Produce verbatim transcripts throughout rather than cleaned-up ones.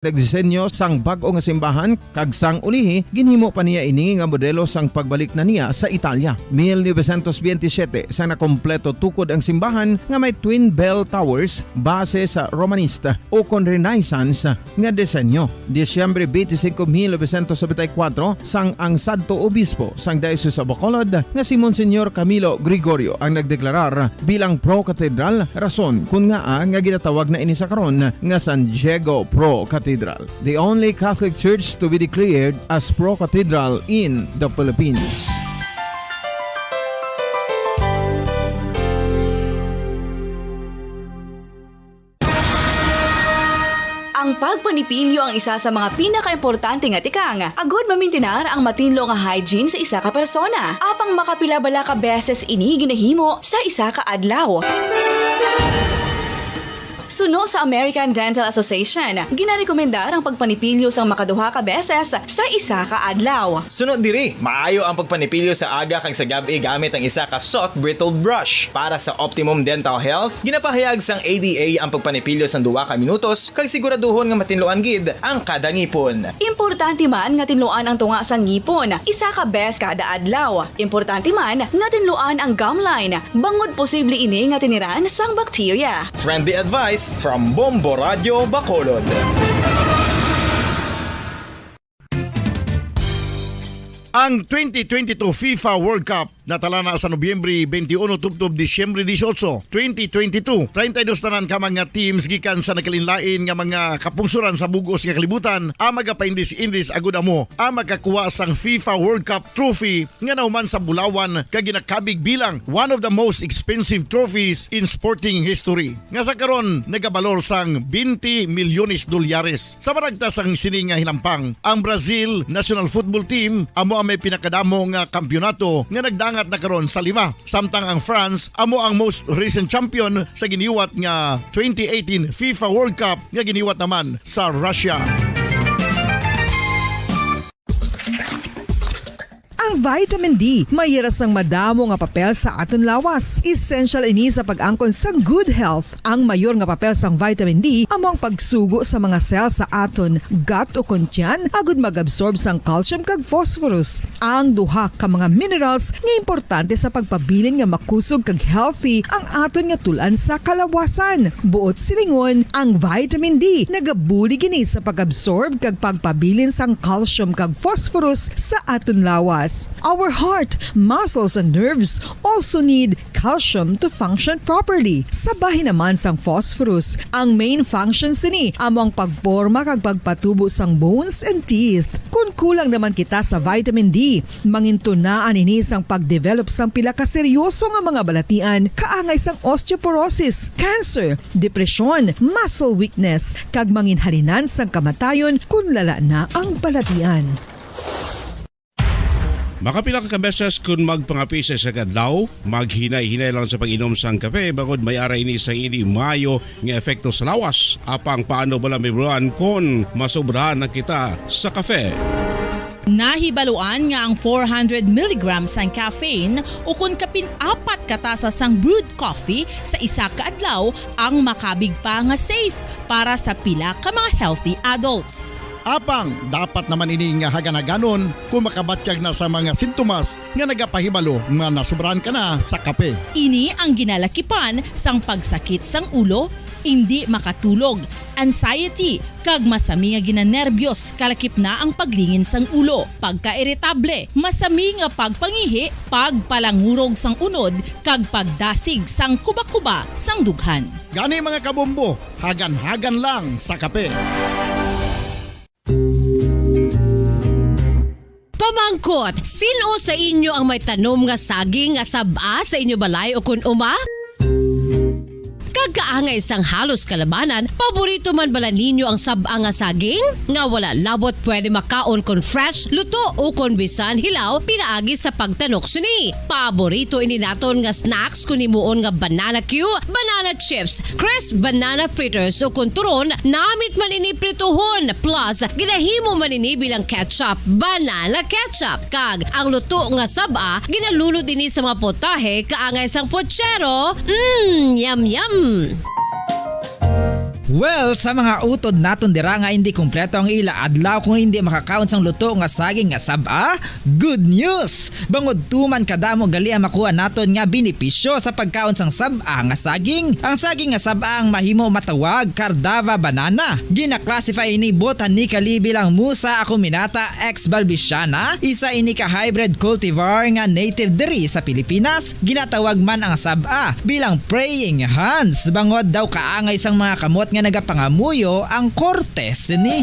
nagdisenyo sang bag-o nga simbahan, kag sang ulihi, ginhimo pa niya ini nga modelo sang pagbalik na niya sa Italia. Mil novecientos veintisiete, sang nakompleto tukod ang simbahan nga may twin bell towers base sa Romanista ukon Renaissance nga disenyo. Disyembre twenty-five, mil novecientos noventa y cuatro, sang ang sadto obispo sang Diocese of Bacolod nga si Monsignor Camilo Gregorio ang nagdeklarar bilang pro-cathedral, rason kon ngaa nga ginatawag na ini sa karon nga San Diego Pro Cathedral, the only Catholic church to be declared as pro-cathedral in the Philippines. Ang pagpanipilyo ang isa sa mga pinakaimportante nga tikang agud mamintinar ang matinlo nga hygiene sa isa ka persona. Apang makapila bala ka beses ini ginahimo sa isa ka adlaw? Suno sa American Dental Association, ginarekomendar ang pagpanipilyo sang makaduha ka beses sa isa ka adlaw. Suno diri, maayo ang pagpanipilyo sa aga kag sa gab-i gamit ang isa ka soft bristled brush. Para sa optimum dental health, ginapahayag sang A D A ang pagpanipilyo sang duha ka minutos kag siguraduhon nga matinluan gid ang kada ngipon. Importante man nga tinluan ang tunga sang ngipon isa ka bes kada adlaw. Importante man nga tinluan ang gum line, bangod posible ini nga tiniran sang bakterya. Friendly advice from Bombo Radio Bacolod. Ang twenty twenty-two FIFA World Cup natala na sa Nobyembre twenty-one tubtob Disyembre dieciocho, twenty twenty-two. Treinta y dos tanan ka mga teams gikan sa nagkalainlain nga mga kapungsoran sa bug-os nga kalibutan ang magapaindis-indis agud amo ang makakuha sang FIFA World Cup trophy nga nahuman sa bulawan kag ginakabig bilang one of the most expensive trophies in sporting history, nga sa karon nagabalor sang twenty milyones dolyares. Sa maragtas sang sini nga hinampang, ang Brazil national football team amo ang may pinakadamo nga kampiyonato nga nagdangat na karon sa lima, samtang ang France amo ang most recent champion sa giniwat nga twenty eighteen FIFA World Cup nga giniwat naman sa Russia. Ang vitamin D may hira sang madamo nga papel sa aton lawas. Essential ini sa pag-angkon sang good health. Ang mayor nga papel sang vitamin D amo ang pagsugo sa mga cell sa aton gut ukon tiyan agud mag-absorb sang calcium kag phosphorus, ang duha ka mga minerals nga importante sa pagpabilin nga makusog kag healthy ang aton nga tul-an sa kalawasan. Buot silingon, ang vitamin D nagabulig ini sa pag-absorb kag pagpabilin sang calcium kag phosphorus sa aton lawas. Our heart, muscles, and nerves also need calcium to function properly. Sa bahin naman sang phosphorus, ang main function sini amo ang pagporma kag pagpatubo sang bones and teeth. Kon kulang naman kita sa vitamin D, mangintunaan ini sang pag-develop sang pila ka seryoso nga mga balatian, kaangay sang osteoporosis, cancer, depresyon, muscle weakness, kag manginhalinan sang kamatayon kon lala na ang balatian. Makapila ka beses kon magpangape sa isa ka adlaw, maghinay-hinay lang sa pag-inom sang kape, bangod may ara ini sang indi maayo nga epekto sa lawas. Apang paano bala, Ma'am Ron, kon masobrahan na kita sa kape? Nahibaluan nga ang four hundred milligrams sang caffeine ukon kapin apat ka tasa sang brewed coffee sa isa ka adlaw ang makabig pa nga safe para sa pila ka mga healthy adults. Apang dapat naman ini nga hagan-haganon kon makabatyag na sa mga sintomas nga nagapahibalo nga nasobrahan ka na sa kape. Ini ang ginalakipan sang pagsakit sang ulo, indi makatulog, anxiety, kag masami nga ginanerbiyos, kalakip na ang paglingin sang ulo, pagkairitable, masami nga pagpangihi, pagpalangurog sang unod, kag pagdasig sang kubakuba sang dughan. Gani, mga kabombo, hagan-hagan lang sa kape. Pamangkot, sin-o sa inyo ang may tanom nga saging nga sab-a sa inyo balay ukon uma? Kag kaangay sang halos kalabanan, paborito man bala ninyo ang sab-a nga saging? Nga wala labot pwede makaon kon fresh, luto, ukon bisan hilaw pinaagi sa pagtanok sini. Paborito ini naton nga snacks kon himuon nga banana cue, banana chips, crisp banana fritters, ukon turon, namit man ini prituhon, plus ginahimo man ini bilang ketchup, banana ketchup. Kag ang luto nga sab-a, ginalunod ini sa mga potahe kaangay sang puchero. Mm, yum, yum! Well, sa mga utod naton dira nga hindi kompleto ang ila adlaw kung hindi makakaon sang luto nga saging nga sab-a, good news! Bangod tuman kadamo gali ang makuha naton nga benepisyo sa pagkaon sang sab-a nga saging. Ang saging nga sab-a ang mahimo matawag Cardava banana. Gina-classify ini botanically bilang Musa acuminata ex balbisiana, isa ini ka hybrid cultivar nga native diri sa Pilipinas. Ginatawag man ang sab-a bilang praying hands, bangod daw kaangay sang mga kamot nga nagapangamuyo ang korte sini.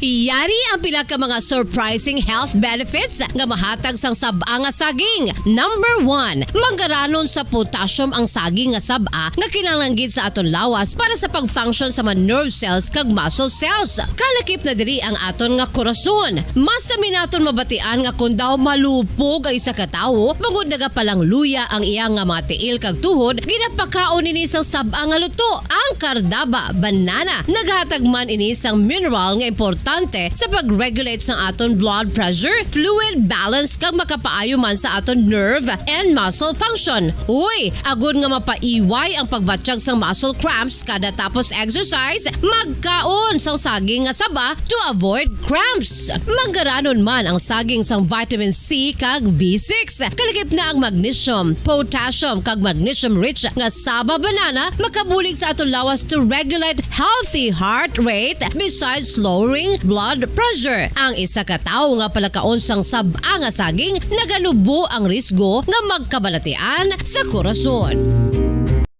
Yari ang pila ka mga surprising health benefits nga mahatag sang sab-a nga saging. Number one, manggaranon sa potassium ang saging nga sab-a nga kinahanglan gid sa aton lawas para sa pag-function sa mga nerve cells kag muscle cells. Kalakip na diri ang aton nga korason. Mas sami naton mabatian nga kon daw malupog ang isa ka tawo, bangod nagapalangluya ang iya nga mga tiil kag tuhod, ginapakaon ini sang sab-a nga luto, ang Cardava banana. Naghatag man ini sang mineral nga importante sa pag-regulate sang aton blood pressure, fluid balance, kag makapaayo man sa aton nerve and muscle function. Uy, agod nga mapaiway ang pagbatyag sang muscle cramps kada tapos exercise, magkaon sang saging nga saba to avoid cramps. Manggaranon man ang saging sang vitamin C kag B six. Kalakip na ang magnesium, potassium, kag magnesium-rich nga saba banana makabulig sa aton lawas to regulate healthy heart rate besides lowering blood pressure. Ang isa ka tawo nga palakaon sang sab-a nga saging naganubo ang risgo nga magkabalatian sa korason.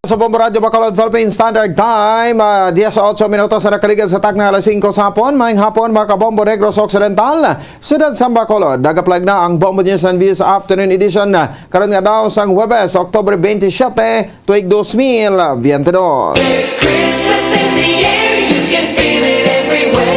Sa Bombo Radyo Bacolod, Philippine Standard Time, ah, diyes otso minutos na nakaligad sa takna alas singko sa hapon. Maayong hapon, mga kabombo, Negros Occidental, siyudad sa Bacolod. Nagaplag na ang Bombo News and Views Afternoon Edition, ah, karon nga daw sang Huwebes, October twenty-seven, tuig dos mil veintidós. There's Christmas in the air, you can feel it everywhere.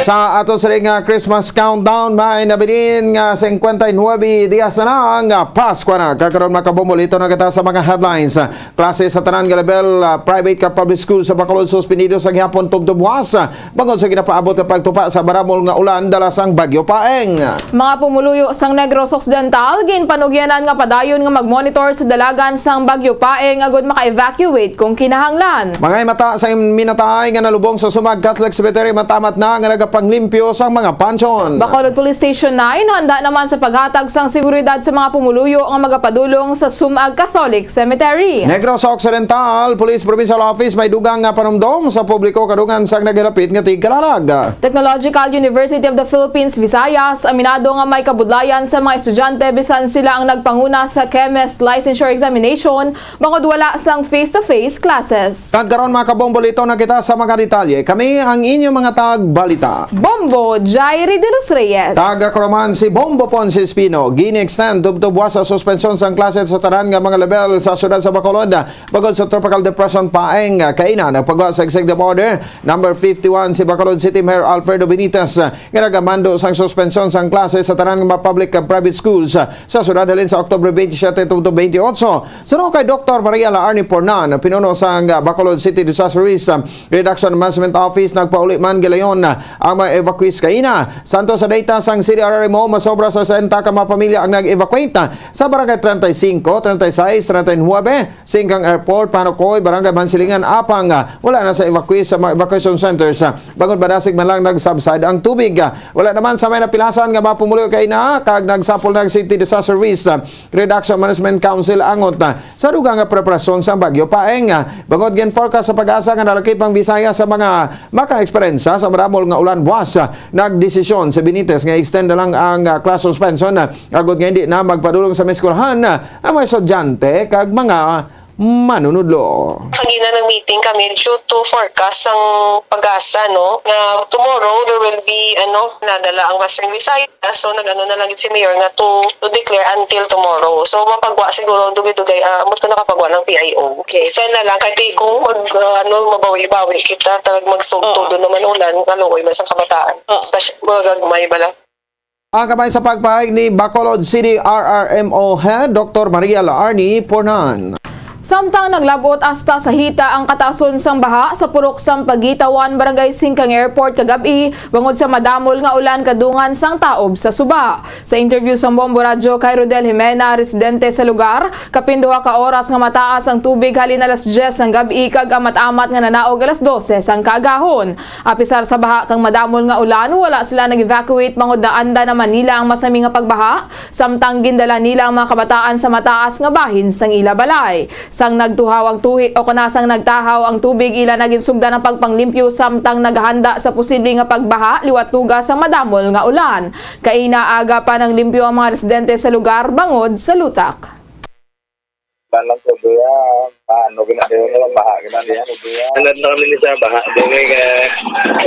Sa ato sini nga Christmas countdown, may nabilin nga cincuenta y nueve dias na lang nga Pasko na. Kag karon, mga kabombo, lito na kita sa mga headlines. Klase sa tanan nga level, ah, private kag public school sa Bacolod suspendido sa gihapon tubtob buwas, ah, bangod sa ginapaabot nga pagtupa sa maramol nga ulan dala sang Bagyo Paeng. Mga pumuluyo sang Negros Occidental ginpanugyanan nga padayon nga mag-monitor sa dalagan sang Bagyo Paeng agud maka-evacuate kung kinahanglan. Mga himata sa Minatay nga nalubong sa Sumag Catholic Cemetery matamat na nga nagapanglimpyo sang mga pansyon. Bacolod Police Station nine handa naman sa paghatag sang seguridad sa mga pumuluyo nga magapadulong sa Sumag Catholic Cemetery. Negros Occidental Police Provincial Office may dugang nga panumdom sa publiko kadungan sang naghilapit nga tigkalalag. Technological University of the Philippines, Visayas, aminado nga may kabudlayan sa mga estudyante bisan sila ang nagpanguna sa chemist licensure examination bangod wala sang face-to-face classes. Kag karon, mga kabombo, lito na kita sa mga detalye. Kami ang inyo mga tagbalita. Bombo Jairi de los Reyes. Taga Coroman si Bombo Ponce Espino. Gini-extend tubtob buwas sa suspensyon sang klase sa tanan nga mga level sa siyudad sa Bacolod, bangod sa Tropical Depression Paeng. Kaina, nagpagawa sa Executive Order Number fifty-one si Bacolod City Mayor Alfredo Benitez, nga nagamando sang suspensyon sang klase sa tanan nga mga public kag private schools sa siyudad halin sa October twenty-seven tubtob twenty-eight. Suno kay Doktor Maria Laarni Pornan, pinuno sang Bacolod City Disaster Risk Reduction Management Office, nagpauli man gilayon ang mga evacuees kaina. Santo sa data sang C D R R M O, masobra sa sesenta ka mga pamilya ang nag-evacuate sa barangay treinta y cinco, treinta y seis, treinta y nueve, Singkang Airport, Panukoy, Barangay Mansilingan, apang, ah, wala na sa evacuee sa mga evacuation centers, ah, bangod madasig man lang nag-subside ang tubig. Ah, wala naman sa may napilasan nga mga pumuluyo kaina, kag nagsapol na ang City Disaster Risk, ah, Reduction Management Council angot, ah, sa dugang nga preparasyon sa Bagyo Paeng. Ah, bangod gin-forecast sa PAGASA nga nalakip ang Visayas sa mga maka-eksperyensya sa maramol nga ulan buwas, ah, nagdesisyon si Benitez nga extend na lang ang, ah, class suspension, ah, agod nga hindi na magpadulong sa mga eskwelahan, ah, ang mga estudyante kag mga manunudlo. Kagina nag-meeting kami due to forecast sang PAGASA, no, nga tomorrow there will be, ano, nadala ang Western Visayas. So, nag-ano na lang gid si Mayor nga to, to declare until tomorrow. So, mapagwa siguro dugay-dugay, ah, ambot ko nakapagwa ng P I O. Okay. Extend na lang, kay di kung mag, ah, ano, mabawi-bawi kita, talagang magsugto, oh, doon naman ulan, maluoy man sa kabataan. Oh. Especially mga gagmay bala. Ang kamay sa pagpahayag ni Bacolod City R R M O Head, Doktor Maria Laarni Pornan. Samtang naglab-ot hasta sa hita ang kataason sang baha sa Purok Sampaguita One, Barangay Singkang Airport kagab-i, bangod sa madamol nga ulan kadungan sang taob sa suba. Sa interview sang Bombo Radyo kay Rodel Jimena, residente sa lugar, kapin duha ka oras nga mataas ang tubig halin alas diyes sang gab-i kag amat-amat nga nanaog alas dose sang kaagahon. Apisar sa baha kag madamol nga ulan, wala sila nag-evacuate bangod naanda naman nila ang masami nga pagbaha, samtang gindala nila ang mga kabataan sa mataas nga bahin sang ila balay. Sang nagtuhaw ang tuhi o kana sang nagtahaw ang tubig, ila na ginsugdan ang pagpanglimpyo samtang naghanda sa posible nga pagbaha liwat tuga sang madamol nga ulan. Kaina aga pa nanglimpyo ang mga residente sa lugar bangod sa lutak. Balang ko diya, paano ginagawa nila, baha ginagawa nila. Ano na kami ni sa baha? Di may ka,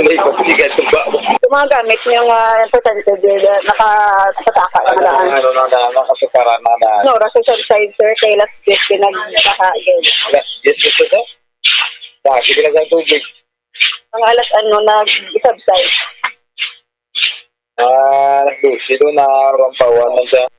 may pagsigan sa ba? Yung mga gamit niyo nga importante, di, di, nakapataka na daan. Ano na daan, nakasukaran na daan. No, oras sa side, sir, kay last week, pinagbaha, yun. Alas diyes ito, sir? Bakit na sa tubig? Ang alas, ano, nag-subside. Ah, nagdusi doon na rampawan man siya.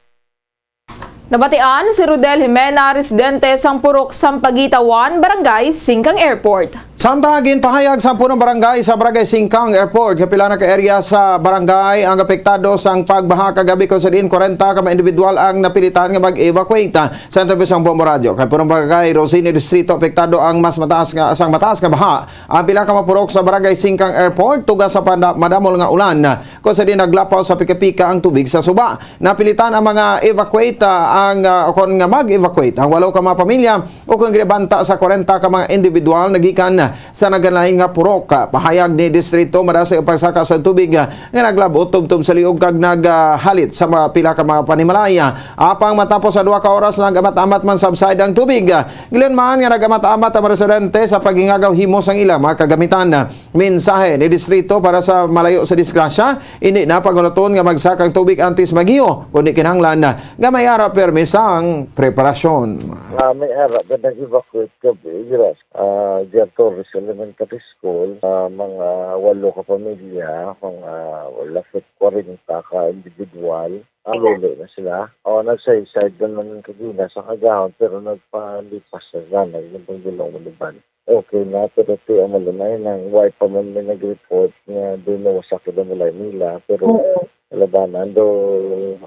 Nabatian si Rodel Jimena, residente sang Purok Sampaguita One, Barangay Singkang Airport. Samtang ginpahayag sang punong barangay sa Barangay Singkang Airport nga pila na ka area sa barangay ang apektado sang pagbaha kagabi, kung sa diin kwarenta ka mga individual ang napilitan nga mag-evacuate. Sa interview sang Bombo Radyo kay punong barangay Rosini Distrito, apektado ang mas mataas nga, sang mataas nga baha ang pila ka mga purok sa Barangay Singkang Airport tuga sa panda-, madamol nga ulan, kung sa diin naglapaw sa pika-pika ang tubig sa suba. Napilitan ang mga evacuate, ah, ang, ah, o kon nga mag-evacuate ang walo ka mga pamilya o kon ginabanta sa kwarenta ka mga individual nagikan sa nagalain nga purok. Pahayag ni Distrito, madasig ang pagsaka sa tubig, ah, nga naglab-ot tubtob sa liog kag naghalit sa mga pila ka mga panimalay. Apang matapos sa duha ka oras, nag-amat-amat man subside ang tubig. Gilingaw man nga nag-amat-amat ang mga residente sa paghingagaw himo sang ilang mga kagamitan. Mensahe ni Distrito para sa malayo sa disgrasya, indi na paghunaton nga magsaka ang tubig antes mag-iyo, kundi kinahanglan nga may ara permi sang preparasyon. Ah, may ara nga nag-evacuate kagabi, ah, Gian Torres Elementary School, ah, mga walo ka pamilya, mga wala sa kwarenta ka individual. Ah, luli na sila. O, nagsaysay naman kagina sa kagahon, pero nagpalipas na sila, nagpangulong uban. Okay na, pero ti ang malamay nang way pa man may nag-report nga di na sa kinamalay nila, pero Oo. Labanan do,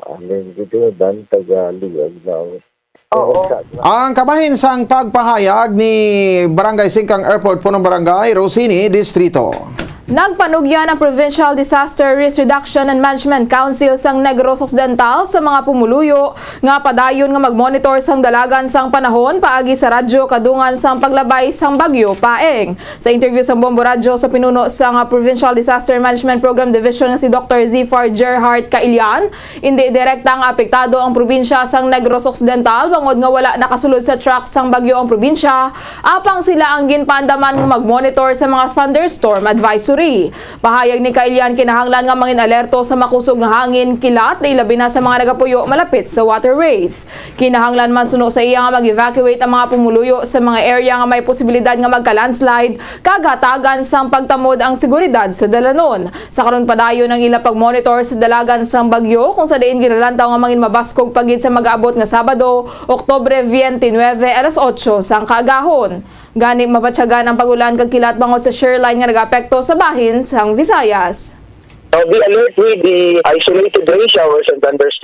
amin gid ban taga liog na. Oo. Ang kabahin sang pagpahayag ni Barangay Singkang Airport, Punong Barangay, Rosini Distrito. Nagpanugyan ang Provincial Disaster Risk Reduction and Management Council sang Negros Occidental sa mga pumuluyo nga padayon nga mag-monitor sang dalagan sang panahon paagi sa radyo kadungan sang paglabay sang Bagyo Paeng. Sa interview sa Bombo Radyo sa pinuno sang Provincial Disaster Management Program Division nga si Doktor Zifar Gerhart Kailian, indi direkta nga apektado ang probinsya sang Negros Occidental bangod nga wala nakasulod sa track sang bagyo ang probinsya, apang sila ang ginpaandaman nga mag-monitor sa mga thunderstorm advisory. Pahayag ni Kailian, kinahanglan nga mangin-alerto sa makusog nga hangin, kilat, ilabi na sa mga nagapuyo malapit sa waterways. Kinahanglan man suno sa iya nga mag-evacuate ang mga pumuluyo sa mga area nga may posibilidad nga magka-landslide, kag hatagan sang pagtamod ang seguridad sa dalanon. Sa karon, padayon ang ila pag-monitor sa dalagan sang bagyo, kung sa diin ginalantaw nga mangin mabaskog pa gid sa mag-aabot nga Sabado, Oktubre twenty-nine, alas otso sang kaagahon. Gani, mabatyagan ang pag-ulan kag kilat bangod sa shear line nga nagaapekto sa bahin sang Visayas. Now, be alert with the isolated rain showers and thunderstorms.